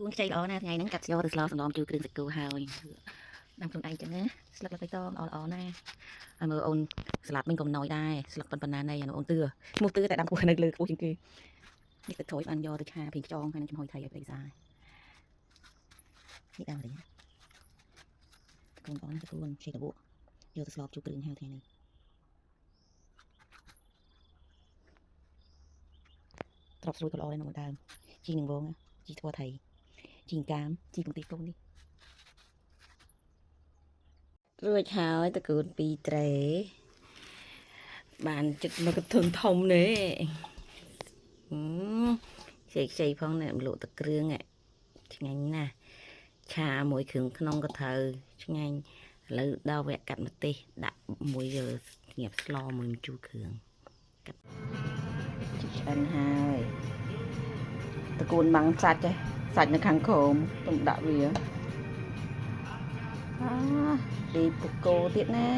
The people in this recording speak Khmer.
គួនខ្ចីល្អណាស់ថ្ងៃហ្នឹងកាត់យកទៅស្លសំឡំជូរគ្រឿងសាច់គោហើយដាំខ្លួនឯងចឹងណាស្លឹកលិចបៃតងល្អល្អណាស់ហើយមើលអូនស្លាប់វិញក៏មិនណយដែរស្លឹកប៉ុណ្ណានៃអានោះអូនទឿឈ្មោះទឿតែដាំខ្ពស់នៅលើខ្ពស់ជាងគេនេះទឹកក្រូចបានយកទៅឆាប្រេងខ្យងហើយនឹងចំហុយថៃឲ្យប្តីសានេះដាំរីតកូនបងណាតកូនខ្ចីតបក់យកទៅស្លជូរគ្រឿងហើយថ្ងៃនេះទ្របស្រួយក៏ល្អដែរនៅដើមជីនឹងវងជីថ្ពាល់ថៃជីកាមជីកំទីកូននេះ រួចហើយតកូនពីរត្រេបានចិត្តមកកធុនធំនេះហឹមខ្ចីខ្ចីផងនេះលក់តគ្រឿងឯឆ្ងាញ់ណាស់ឆាមួយគ្រឿងក្នុងក៏ត្រូវឆ្ងាញ់ឥឡូវដល់វគ្គកាត់ម្ទេសដាក់មួយស្ងៀបស្លមួយម្ជូរគ្រឿងកាត់ ឆ្អិនហើយតកូនម៉ាំងសាច់ឯងសាច់នៅខាងក្រោមទុំដាក់វាអាឌីពកោទៀតណា